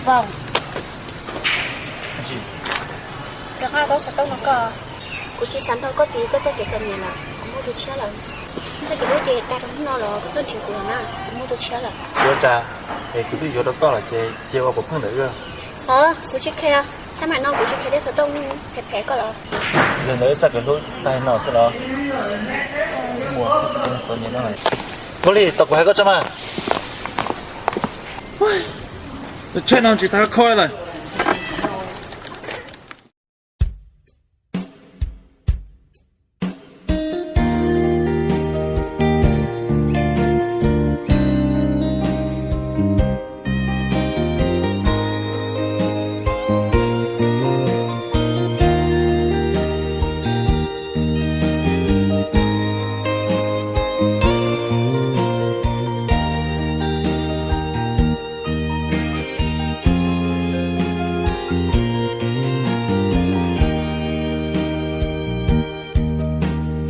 Vauv, rov qab tau xov tooj no koj. Kuv tsis xav nrog koj tiv koj txoj kev txom nyem lawm, kuv muaj tus tshiab lawm. Txoj kev hlub ces tas rau hnub no los koj txhob nrhiav kuv lawm na, kuv muaj tus tshiab lawm. Yuav tsam es kuv twb yuav rau koj lawm ces cia ua puas pheej ntawm wb. Kuv tsis khe, sab mam no kuv tsis khe tej xov tooj phem phem koj lawm. Yog ntawd wb txoj kev hlub tag li no xwb los? Ua li, tos kuv hais koj tso mas. Tus tsheb no tsis tas kho lawm.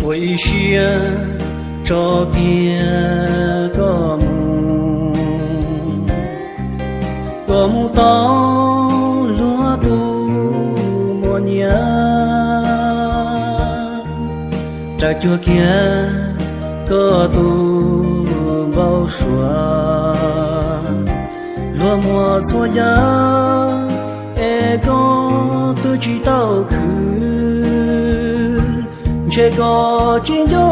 Ua ib siab tso kiag koj mus, koj mus tau luag tus muaj nyiaj, raws cuag kiag koj tus npau suav. Luag muaj txhua yam es koj twb tsis tau khwv, ntshe koj tsis nco,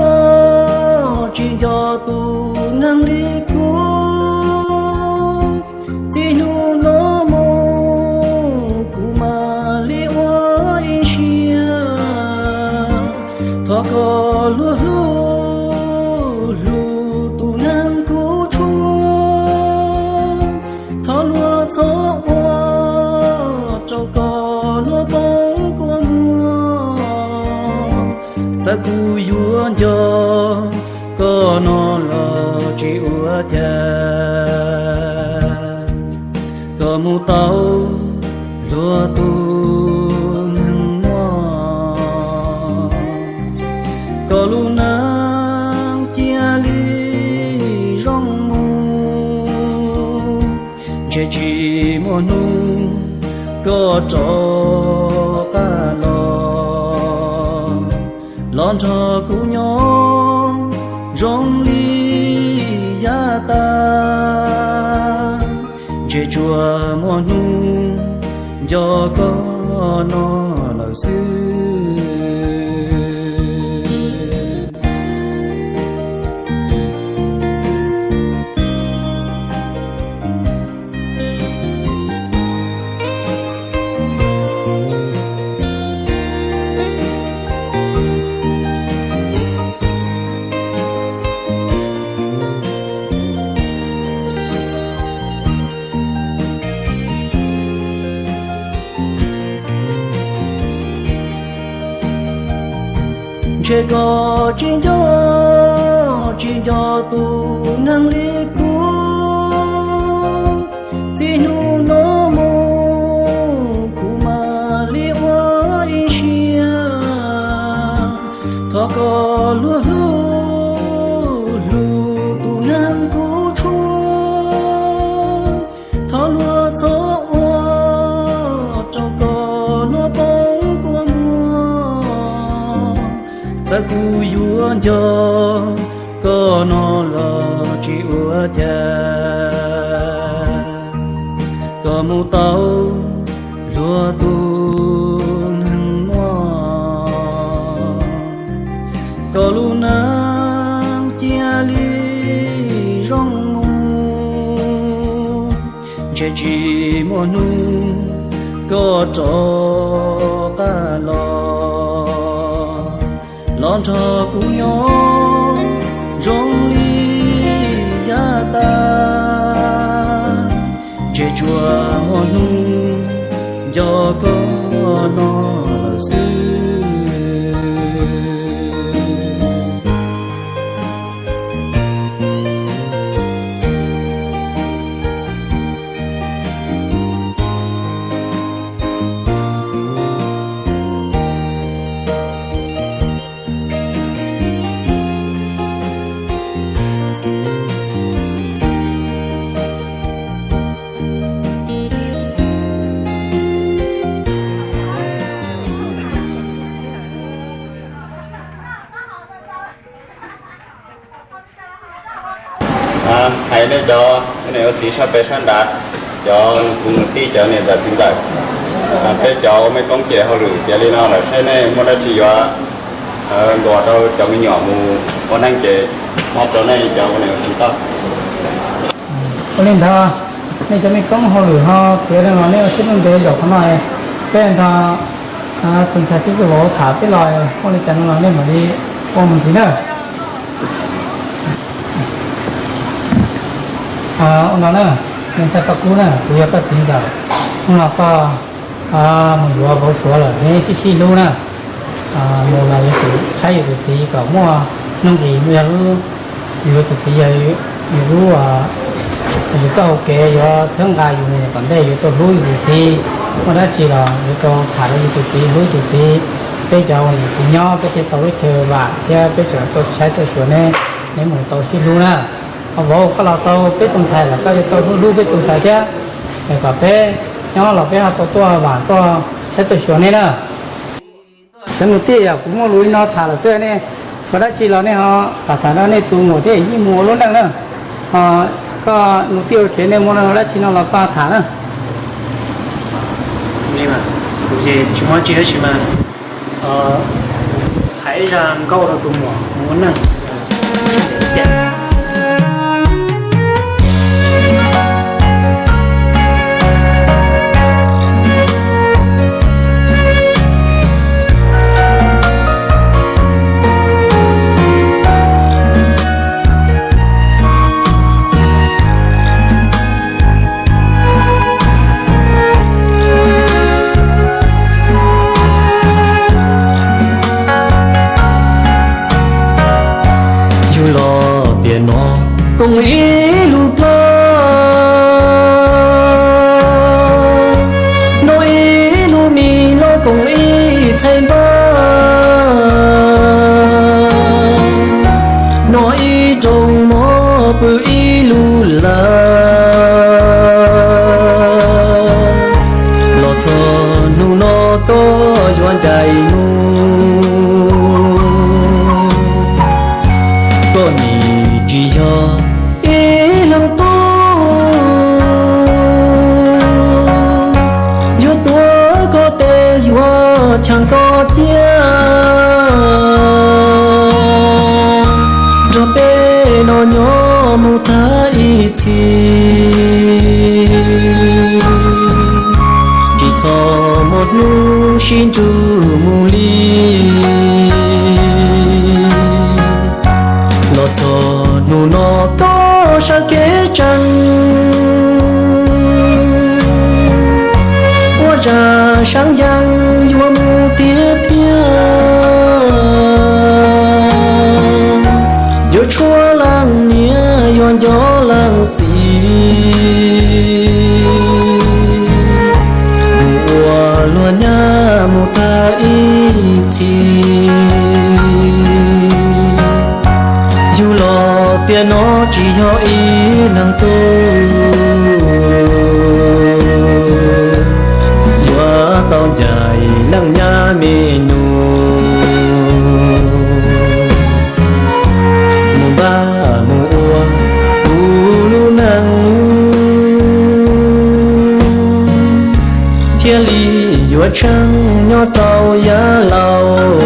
tsis nco tus neeg li kuv. Txij hnub no mus kuv mam li ua ib siab thov koj luag hlub hlub tus neeg kuv tshuav. Thov luag txhob ua rau koj nuav poob kua muag. Txawm kuv yuav nco koj no los tsis ua cas, koj mus tau luag tus neeg muaj, koj lub neej cia li zoo mus. Ntshe tsis muaj hnub koj rov qab los, los nrog kuv nyob zoo li yav tas. Ntshe tsuas muaj hnub nco koj no lawm xwb. Ntshe koj tsis nco, tsis nco tus neeg li kuv. Txij hnub no mus kuv mam li ua ib siab thov koj luag hlub hlub tus neeg kuv tshuav. Thov luag txhob ua rau koj nuav poob kua muag. Txawm kuv yuav nco koj no los tsis ua cas, koj mus tau luag tus neeg muaj, koj lub neej cia li zoo mus. Ntshe tsis muaj hnub koj rov qab los, los nrog kuv nyob zoo li yav tas. Ntshe tsuas muaj hnub nco koj no lawm xwb. Hais nej cov niam ua txiv sab pem sab nrad, cov nus kwv nus tij, cov niam ntxawm txiv ntxawm, peb cov ua mej koob ces hauj lwm tiav li no lawm, saib nej muaj dab tsi yuav ntuas rau cov me nyuam mus ua neej ces muab rau nej cov ua niam ua txiv tau. Ua li ntawd, nej cov mej koob hauj lwm ho tiav li no, nej ua siab ntev zaum qhov no, peb nrog tus ntxhais tub tub vauv tham peb los, ua li cas no los nej mam li ua mus ntxiv na. Ua no na, me ntxhais Paj Kub na, kuv yog koj txiv ntxawm, hnub no koj mus yuav vauv Suav lawm, neb sib sib hlub na. Mus los yuav tsum saib yus tus txiv kom muaj nuj nqis, yog lub, yus tus txiv yog yus lub, yus txoj hau kev yuav txhawb nqa yus mus tom ntej, yuav tau hlub yus tus txiv. Muaj dab tsi los yuav tau tham rau yus tus txiv, hlub yus tus txiv. Peb cov ua niam txiv nyob peb thiaj tau lub chaw vam thiab peb tseem tau saib tau xyuas neb, neb mus tau sib hlub na. Ho vauv, koj los tau peb tus ntxhais lawm, koj yuav tau hlub hlub peb tus ntxhais thiab, es kom peb nyob los peb ho tau tuaj vam tuaj saib tuaj xyuas nej na. Cov niam tij, kuv muaj lus li no tham lawm xwb, nej tshuav dab tsi los nej ho tham tham rau nej tus muam thiab yeej mus ua lub neej na. Ho koj niam tij ua tsev, nej muaj dab tsi no los koj tham na. Kuv ces tsis muaj dab tsi dab tsi mas, hais ib zaj nkauj rau tus muam mus ua neej. Yug los tiam no koom ib lub plab, noj ib lub mis los koom ib txhais npab, noj ib rooj mov pw ib lub lawv, los txog hnub no koj yuav ncaim mus. Koj nim tsis yog ib leeg tub, yuav tuav koj tes yuav cheem koj ciaj, nrog peb no nyob mus tag ib txhis, tsis txhob muaj hnub sib nrug mus li. Los txog hnub no koj sawv kev tsees, ua zaj sab yees yuav mus tiag tiag. Yuav tshuav leej niam yuav nco leej txiv, mus ua luag nyab mus tag ib txhis. Yug los tiam no tsis yog ib leeg tub, yuav tau ncaim leej nyab me nus, mus npaj mus ua kuv lub neej, thiaj li yuav tsheej nyob rau yav laus.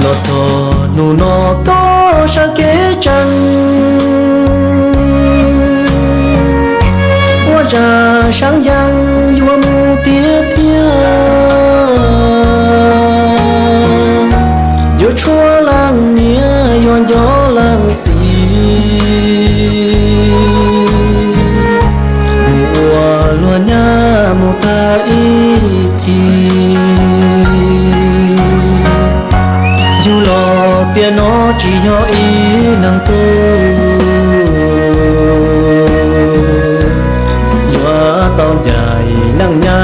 Los txog hnub no koj sawv kev tsees, ua zaj sab yees yuav mus tiag tiag. Yuav tshuav leej niam yuav nco leej txiv, mus ua luag nyab mus tag ib txhis. Yug los tiam no tsis yog ib leej tub, yuav tau ncaim leej nyab.